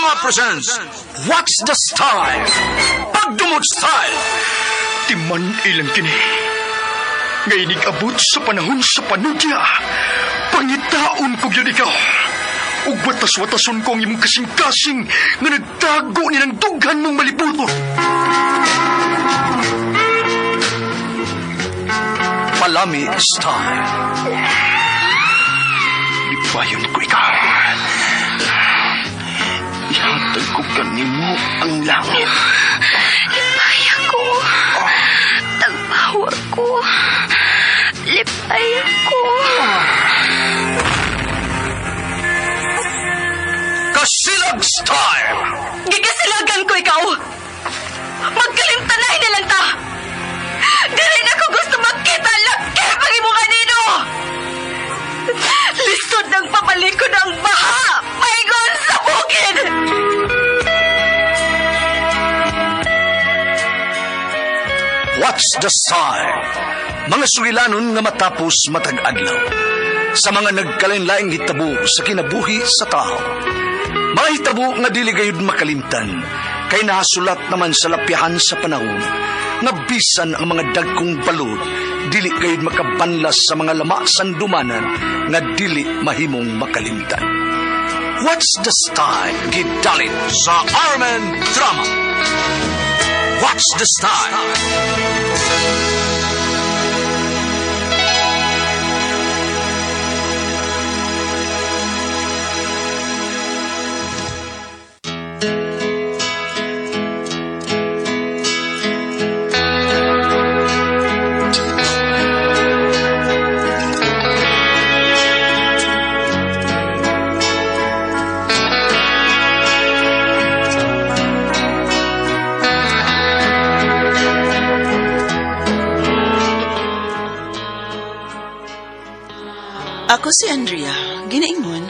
Drama presents What's the Style? Pagdumot Style! Timan ilang kini. Ngay abot sa panahon sa panudya. Pangitaon ko gyud ikaw. Ug watas-watason ko ang imong kasing-kasing nga nagtago ni ng dughan mong malibuto. Palami Style. Lipayon ko ikaw. Ihatag ko kanimo ang langit. Lipay ako. Tagpawa ko. Lipay ako. Kasilag Style! Gigasilagan ko ikaw. Magkalimtanay na lang ta. Dili na ko gusto magkita lakip ang imong kanino. Lisod ng papalikod ang baha. Paingon sa bukid. What's the Style? Mga sugilanon nga matapos matag adlaw. Sa mga nagkalain-laing hitabo sa kinabuhi sa tao. Mga hitabo nga dili gayud makalimtan, kay nahasulat naman sa lapyahan sa panahon, nga bisan ang mga dagkong balod, dili gayud makabanlas sa mga lama sandumanan nga dili mahimong makalimtan. What's the Style? Gidalit sa Armen Drama. What's the Style? Ako si Andrea, ginaingon,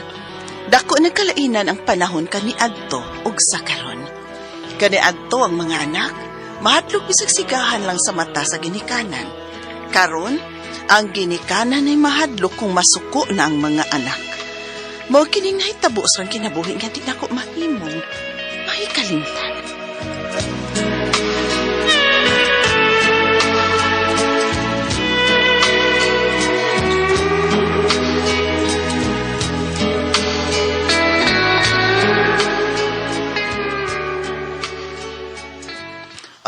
dako nagkalainan ang panahon kaniadto ug sa karon. Kaniadto ang mga anak, mahadlok bisag sigahan lang sa mata sa ginikanan. Karon, ang ginikanan ay mahadlok kung masuko na ang mga anak. Mao kining nahitabo sa kinabuhi nga di nako mahimong mahikalimtan.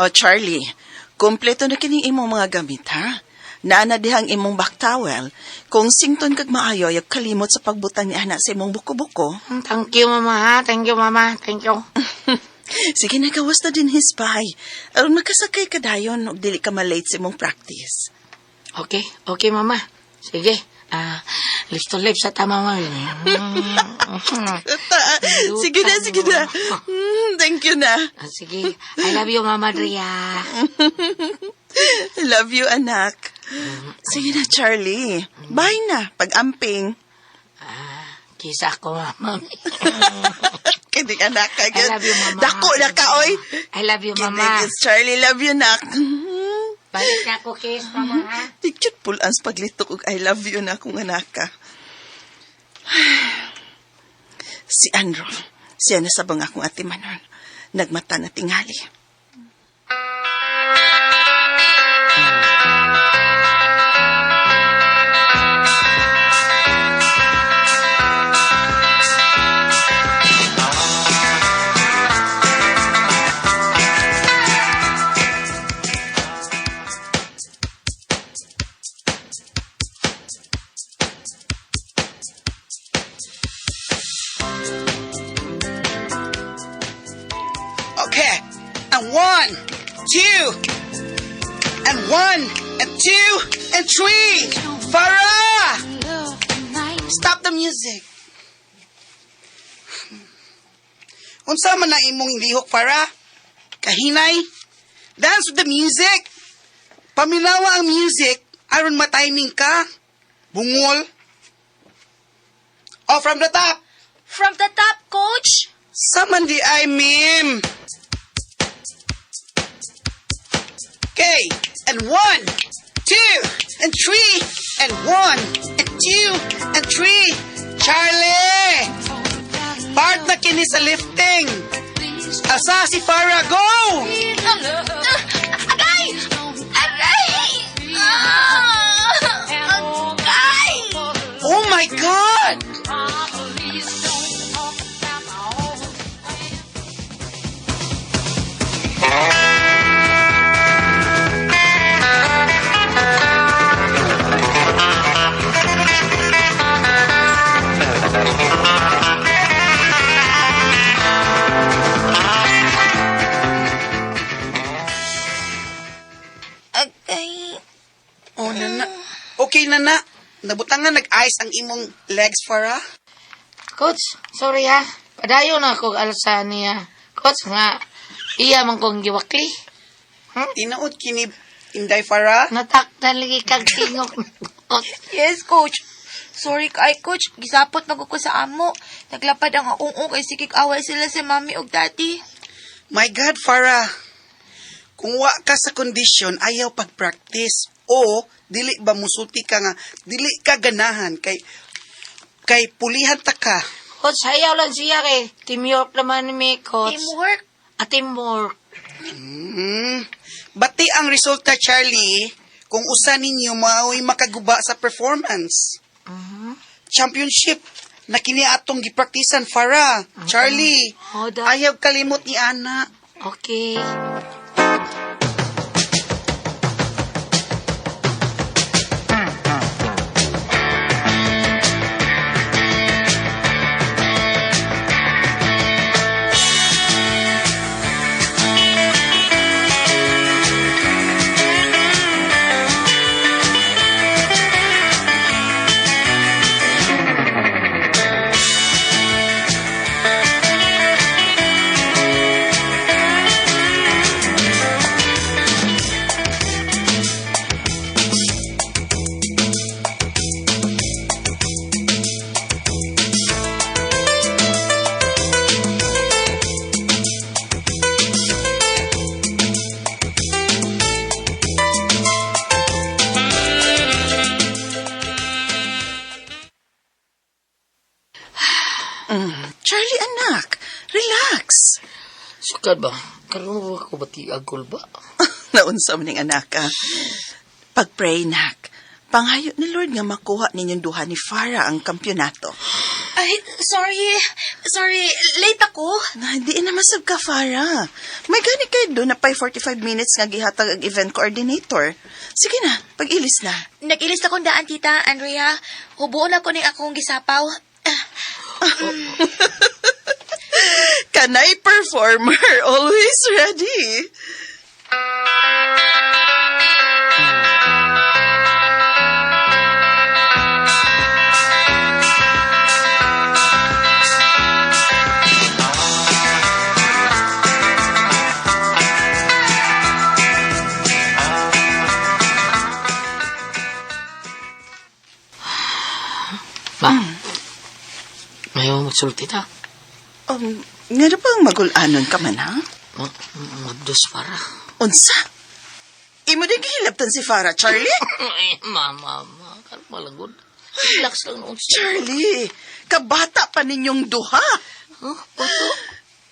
O Charlie, kumpleto na kining imong mga gamit, ha? Naa na dihang imong back towel. Kung sington kag maayo, ayag kalimot sa pagbutang ni ana sa imong buko-buko. Thank you, Mama, ha? Thank you, Mama. Thank you. Sige, nagawas na din his pie. Aron makasakay ka dayon ug dili ka malate sa imong practice. Okay, okay, Mama. Sige. Listo live sa tama, Mama. Sige na, sige na. Thank you na. Sige. I love you, Mama Drea. I love you, anak. Sige na, Charlie. Bye na, pag-amping. Kisa ako, Mama. Kinig anak ka. I love you, Mama. Dako na ka, oy. I love you, Mama. Kinig, Charlie. Love you, nak. Balik na ako, kiss, Mama, ha? Picture pull ans paglitok og I love you na akong anak ka. Si Andrew, siya na sabang akong atimanon. Nagmata na tingali. Okay, and 1, 2, and 1, and 2, and 3. Farah! Stop the music. Unsa man na imong lihok, Farah? Kahinay? Dance with the music. Paminawa ang music, aron matiming ka. Bungol. Oh, from the top. From the top, coach. Saman di ay, mim. Okay, and 1, 2, and 3, and 1, and 2, and 3. Charlie! Part na kini sa lifting. Asa si Farah, go! Agay! Aray! Ah! Agay! Oh my God! Agay. Oh, nana. Okay, nana. Nabutangan nag-ice ang imong legs, Farah. Coach, sorry ha. Padayon ako alsa niya. Coach nga, iya man kong giwakli. Tinuod kini Inday Farah. Natakdan lagi kag tingok. Coach. Yes, coach. Sorry kay coach. Gisapot mag ko sa amo. Naglapad ang akong kay sikik away sila sa mami ug daddy. My God, Farah. Kung wa ka sa kondisyon, ayaw pag-practice. O, dili ba musulti ka nga, dili ka ganahan kay kay pulihan ta ka. Coach, ayaw lang siya kay. Teamwork naman mi, coach. Teamwork. Ah, teamwork. Bati ang resulta, Charlie, kung usa ninyo mao'y makaguba sa performance. Championship na kini atong gipraktisan, Farah. Charlie, Oh, da- ayaw kalimot ni Ana. Okay. Charlie, anak, relax. Sukad ba? Karoon ba ko bati agol ba? Naunsa man ning anak ah. Pag-pray, nak. Panghayo ni Lord nga makuha ninyong duha ni Farah ang kampyonato. Ay, sorry. Sorry, late ako. Na, hindi na masab ka, Farah. May gani kayo doon na pa'y 45 minutes nga gihatag ang event coordinator. Sige na, pag-ilis na. Nag-ilis akong daan, tita, Andrea. Hubuon ako ning akong gisapaw. Ah, Kanay performer, always ready. Ma, Ngayon magsulti ta. Nga na bang magulanon ka man, ha? Mabdos para. Unsa? Imo din gihilabtan si Farah, Charlie? Ay, ma, ma, ma. Kalma lang, good. Relax lang noon siya. Charlie, kabata pa ninyong duha. Huh? Pato?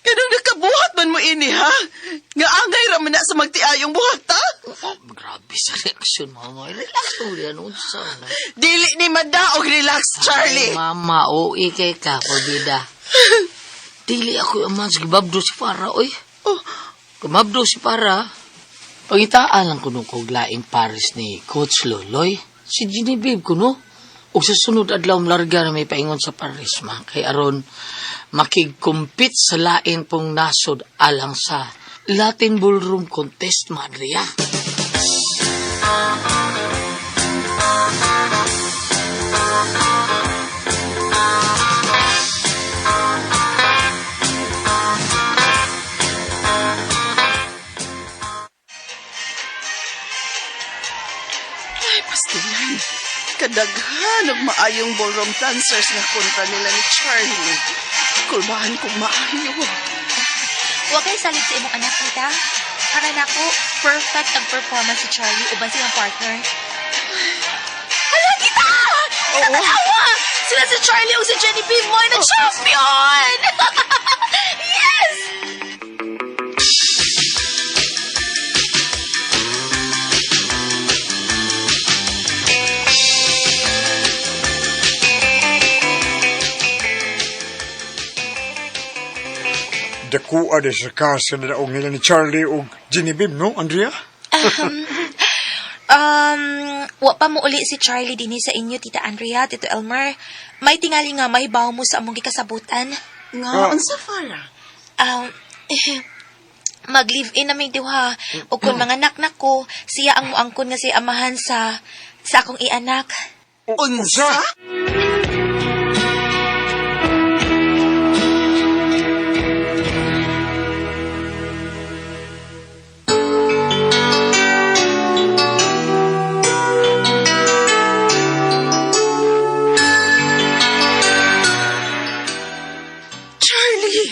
Kanang nakabuhat man mo ini, ha? Nga angay ra man na sa magtiayong buhat, ha? Oh, grabe sa reaksyon, mama. Relax lang yan noon siya. Dili ni madaog relax, Charlie. Ay, mama, o ikay ka, pabida. Dili ako yung man, sige, babdo si Farah, oy. Oh, Kumabdo si Farah. Pangitaan lang kuno kog laing Paris ni Coach Loloy. Si Genevieve kuno. Ug sa sunod adlaw larga na may paingon sa Paris ma kay aron makigkumpit sa lain pong nasod alang sa Latin Ballroom Contest ma Andrea. Ay, pastilan. Kadaghan og maayong ballroom dancers na kontra nila ni Charlie. Kulbahan kong maayo. Wa kay salig sa imong anak, tita. Para nako, perfect ang performance si Charlie uban siyang partner. Hala, tita! Oo. Tanawa! Sila si Charlie o si Genevieve mo na champion! Yes! Dakuha de sa kasa na daog nila ni Charlie o Genevieve, no, Andrea? Wa pa mo uli si Charlie dinhi sa inyo, Tita Andrea, Tito Elmer. May tingali nga mahibaw mo sa among gikasabutan. Nga, unsa Farah? Mag-live-in na may duha. O kung mga anak na ko, siya ang muangkon nga siya amahan sa akong ianak. Unsa? Charlie!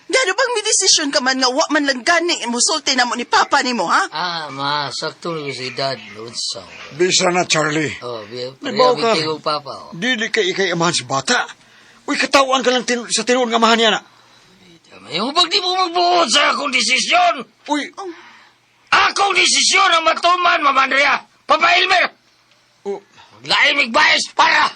Gano bang may desisyon ka man nga wa man lang gani musulti na mo ni Papa nimo, ha? Ah, ma, sakto lang sa edad. Unsa. Bisa na, Charlie. Oh, Nabaw ka. pareha tigog papa. Oh. Dili kay ikay amahan sa bata. Uy, katawaan ka lang sa tinuod nga amahan niya na. May hubag di mo magbuot sa akong desisyon. Uy, Akong desisyon ang matuman, Mama Andrea. Papa Elmer! oh, Lain migbayas para!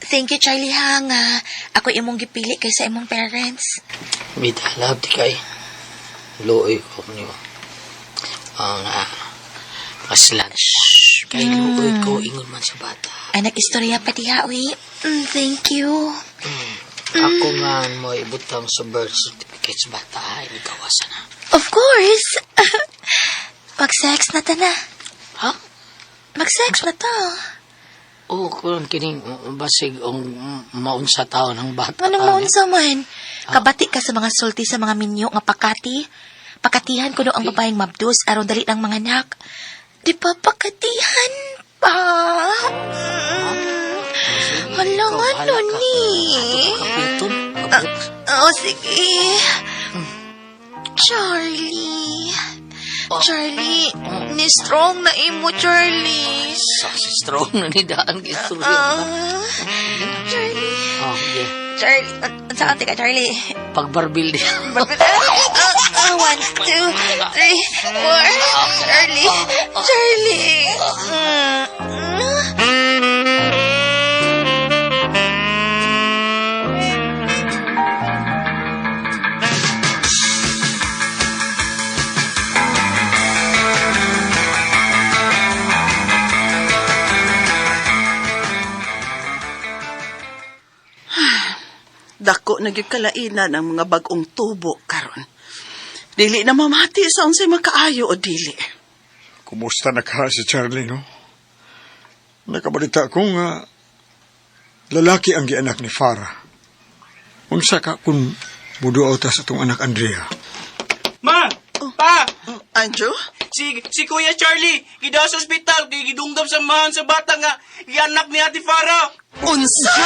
Thank you, Charlie, ha, nga ako imong gipili kaysa imong parents. Bita, love di kay. Luoy ko niyo. Ang paslan. Kay luoy ko, ingon man sa bata. Ay, nag-istorya pa diha, uy. Thank you. Ako man mo ibutang sa birth certificate sa bata. Ay, ikawasan na. Of course. Mag-sex na ta na. Ha? Mag-sex na ta. Oo, kung kining basig ang maunsa taon ng bata. Anong maunsa man? Kabati ka sa mga sulti sa mga minyo nga pakati. Pakatihan ko no ang babaeng mabdos aron dali lang mga anak. Di ba pakatihan pa? Hala nga no ni. Kapiton. Oh, sige. Charlie. Charlie, ni strong na imo, Charlie. Sa si strong na ni daan istorya. Charlie. Oh, yeah. Charlie, saan ka, Charlie? Pagbarbil niya. 1, 2, 3, 4. Charlie, Charlie. Dako na gyud kalainan ang mga bag-ong tubo karon. Dili na mamati sa unsay makaayo o dili. Kumusta na ka si Charlie, no? Nakabalita ko nga lalaki ang gianak ni Farah. Unsa ka kung buduaw ta sa itong anak Andrea? Ma! Pa! Andrew? Si Kuya Charlie, gida sa ospital, kay gidunggam sa mahan sa bata nga, gianak ni Ate Farah. Unsa?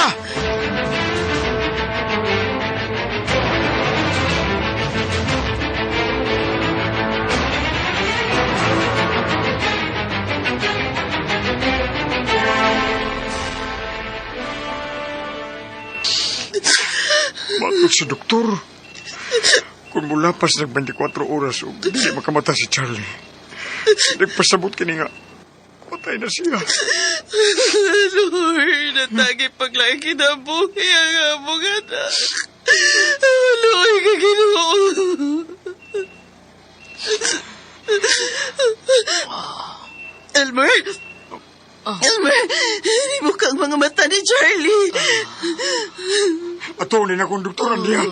Bakit sa doktor? Kung mula pas nag 24 oras, o di makamata si Charlie. Nagpasabot kini nga, patay na siya. Lord, natagi paglaing kinabuhi ang among anak. Lord, ka Ginoo. Elmer? Elmer, mo kang mga mata ni Charlie. Ato ni na kong doktor, Andrea.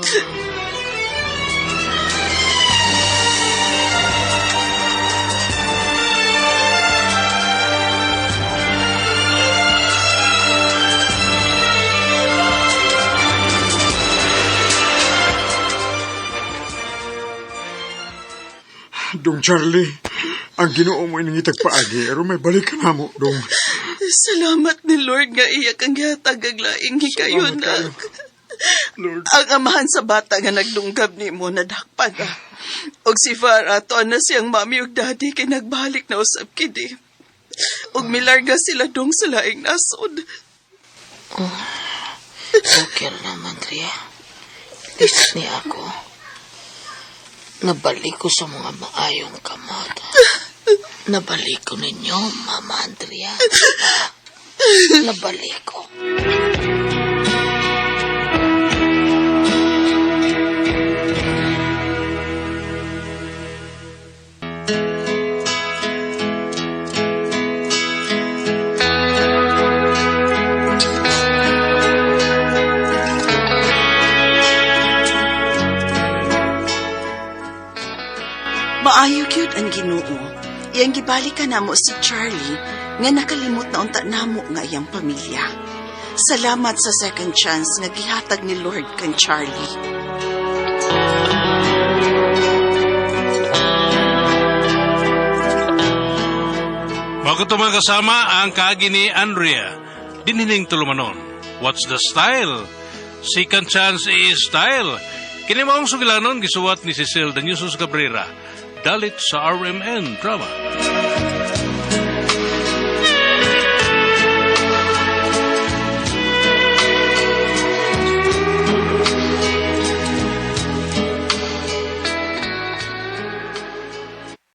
Dong Charlie, ang Ginoo mo inangitag paagi, pero may balik ka na mo, dong. Salamat ni Lord nga iya kang gihatag ang laing hikayon, Salamat nak. Lord. Ang amahan sa bata nga nagdunggab nimo nadakpan na. Og si Farah tuan na siyang mami ug daddy kay nagbalik na usab kini. Og milarga sila dong sa laing nasod. Okay naman, Andrea. Least ni ako. Nabalik ko sa mga maayong kamot. Nabalik ko ninyo, Mama Andrea. Nabalik ko. Maayo gyud ang Ginoo. Iyang gibalikan namo si Charlie nga nakalimot na unta namo nga iyang pamilya. Salamat sa second chance nga gihatag ni Lord kang Charlie. Mao kato, mga kasama, ang kaagi ni Andrea. Dinhining tulumanon. What's the style? Second chance is style. Kini maong sugilanon gisuwat ni Cecil Danusos Cabrera. Dalit sa RMN Drama.